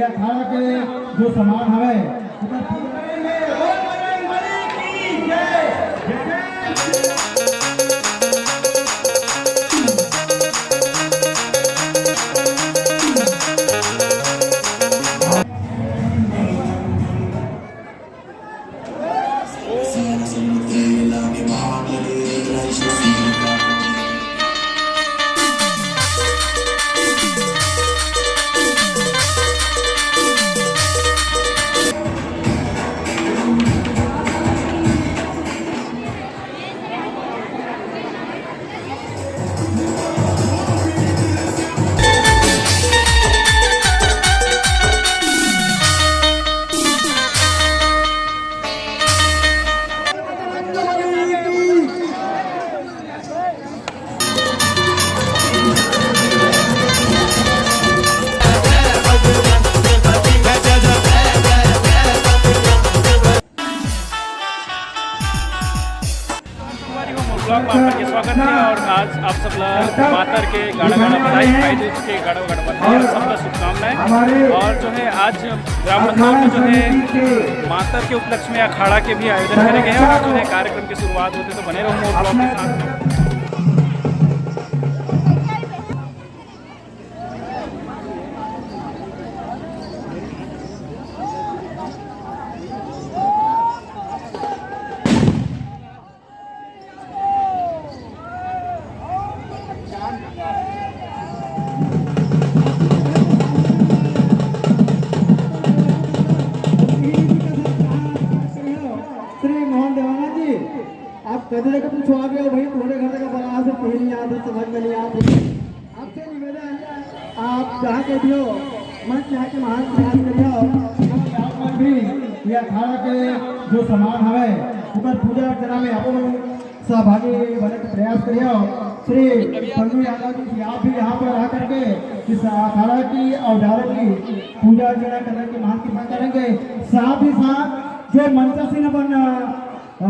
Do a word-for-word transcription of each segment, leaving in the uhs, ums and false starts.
अखाड़ा के जो सामान हवे, ओकर पूजा करेंगे। बोल बजरंग बली की जय। जय जय। संगवारी हो, मोर vlog में आप सबके स्वागत है और आज आप सब ला मातर के गाड़ा गाड़ा बधाई, भाई दूज के गाड़ा गाड़ा बधाई और सबका शुभकामनाएं। और जो है आज ग्राम पंचायत में जो है मातर के उपलक्ष्य में अखाड़ा के भी आयोजन करे गए हैं और जो है कार्यक्रम की शुरुआत होते तो बने रहूँ मोर vlog के साथ। श्री मोहन देवाना जी, आप कदरे का पूछो आ गया भाई, थोड़े घर का बड़ा से पहली याद है, समझ में नहीं आती। आपसे निवेदन, आप जहाँ के भी हो, मंच यहाँ के महान प्रयास करियो। आप मन भी ये अखाड़ा के जो सामान हवे, ओकर पूजा अर्चना में आप लोग सहभागी बने के प्रयास करियो। श्री पन्नू यादव जी, आप भी यहाँ पर आ करके इस अखाड़ा की औजारों की पूजा अर्चना करने की महान कृपा करेंगे। साथ ही साथ जो मंच से अपन अ,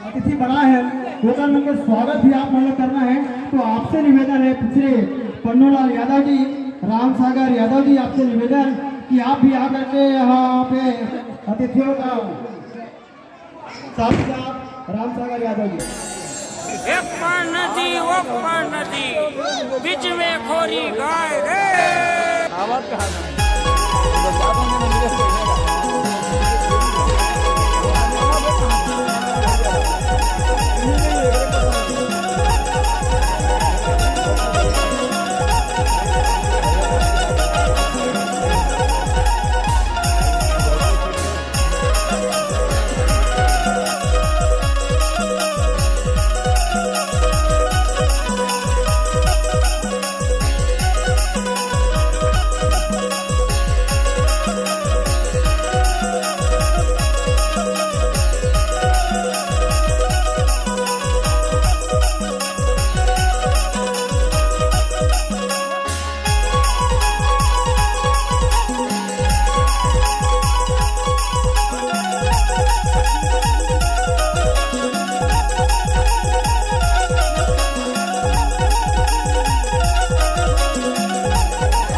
अतिथि बना है, ओकर मन के स्वागत भी आप मन ला करना है। तो आपसे निवेदन है, श्री पन्नूलाल यादव जी, राम सागर यादव जी, आपसे निवेदन कि आप भी आ करके यहाँ पे अतिथियों का साथ साथ राम सागर यादव जी। एक पार नदी, वो पार नदी, बीच में खोरी गाय रे। आवाज कहाँ है?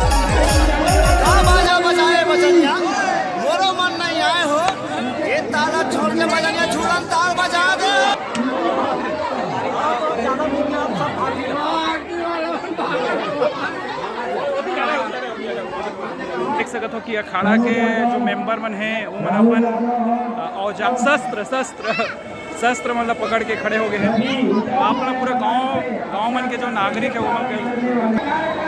का बाजा बजाए बजनिया, मोरो मन नहीं आए हो। ये ताला छोड़ के बजनिया झूलन ताल बजा दे। देख सकत हो कि अखाड़ा के जो मेंबर मन हैं, वो मन अपन, अ, औजार, शस्त्र, शस्त्र, शस्त्र मतलब पकड़ के खड़े हो गए हैं। आप मन पूरा गांव, गांव मन के जो नागरिक है, वो मन के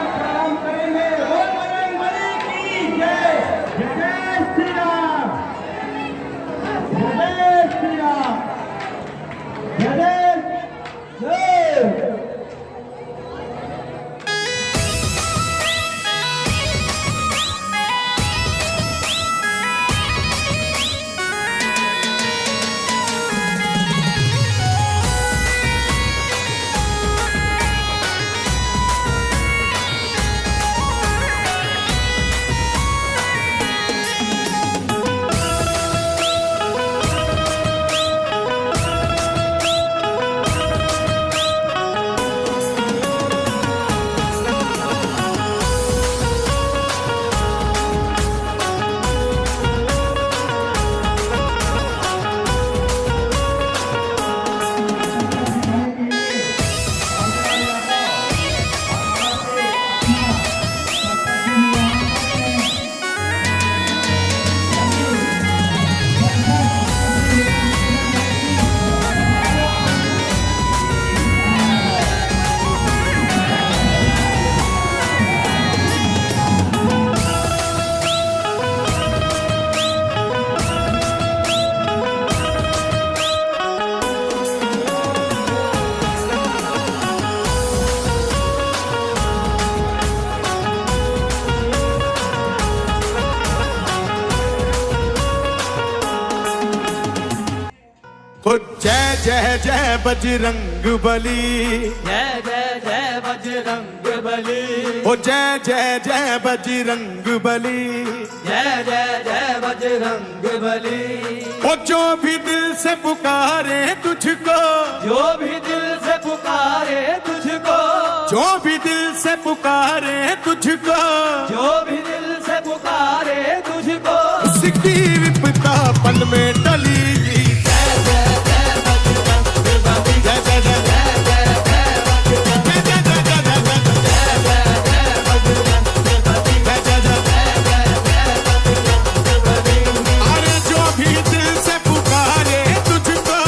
जय जय बजरंग बली। जय जय जय बजरंग बली। ओ जय जय जय बजरंग बली। जय जय जय बजरंग बली। ओ जो भी दिल से पुकारे तुझको, जो भी दिल से पुकारे तुझको, जो भी दिल से पुकारे तुझको, जो भी दिल से पुकारे तुझको, उसकी विपदा पल में टलेगी। जय जय जय। अरे जो भी दिल से पुकारे तुझको,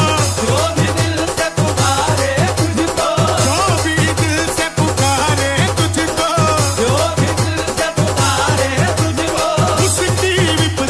जो भी दिल से पुकारे तुझको, जो भी दिल से पुकारे तुझको, जो भी दिल से पुकारे तुझको, उसकी विपदा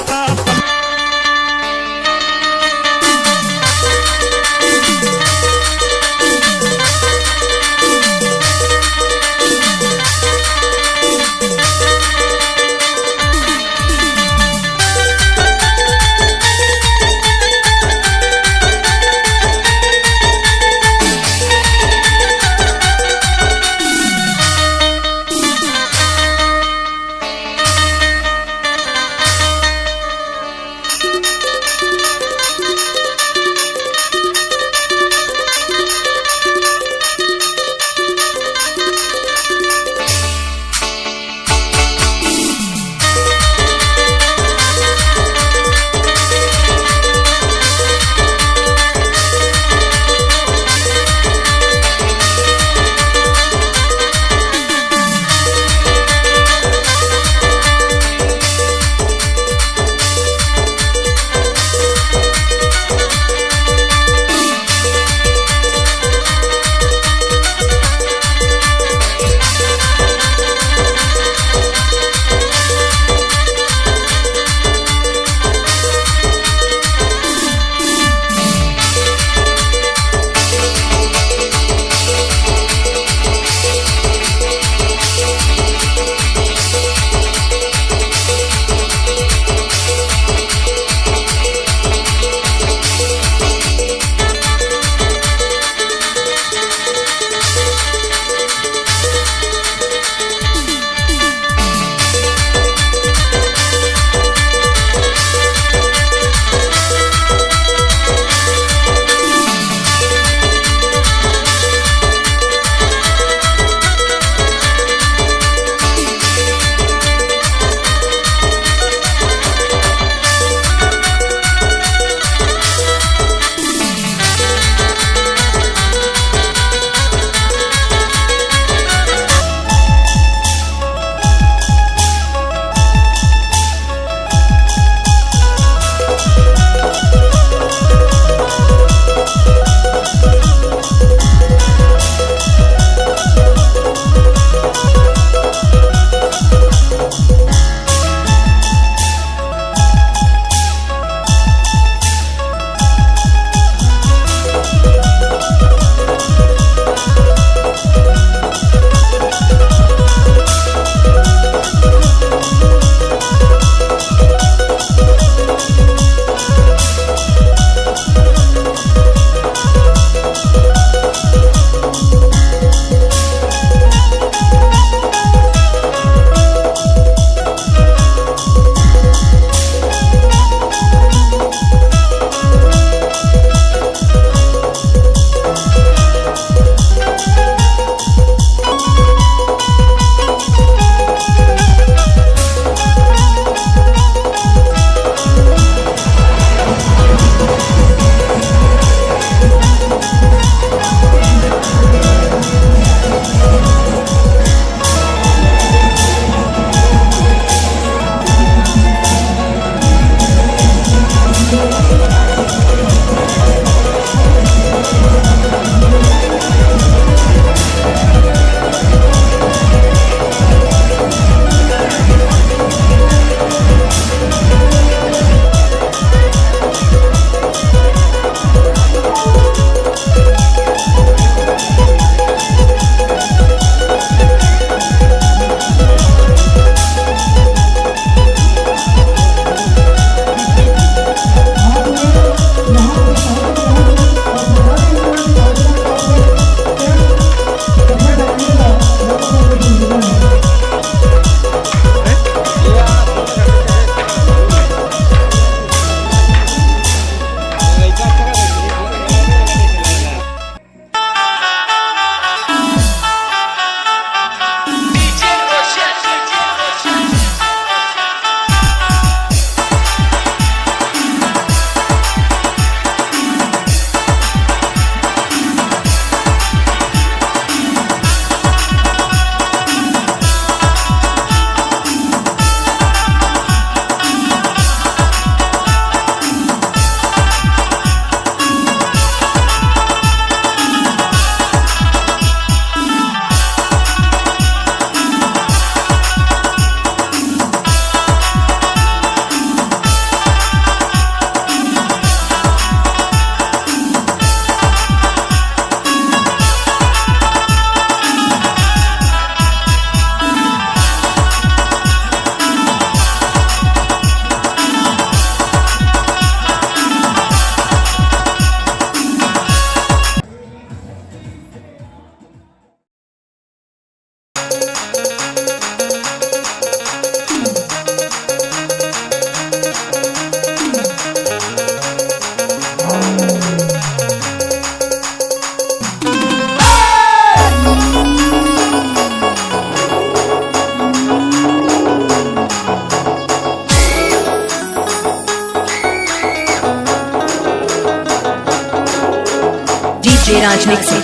राजनिक से।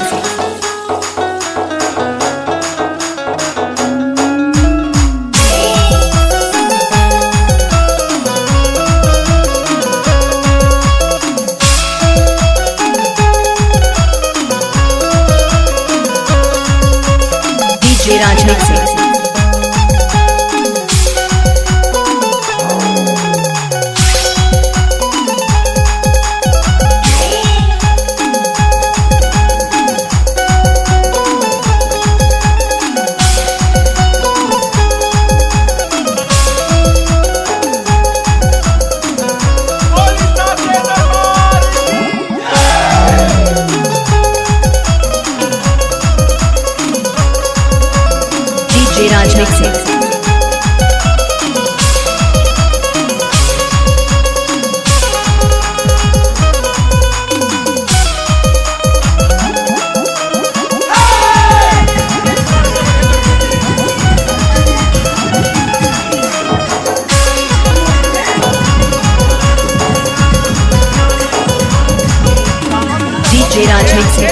डीजे राजनिक से। डीजे राजनिक से। डीजे राजनिक से।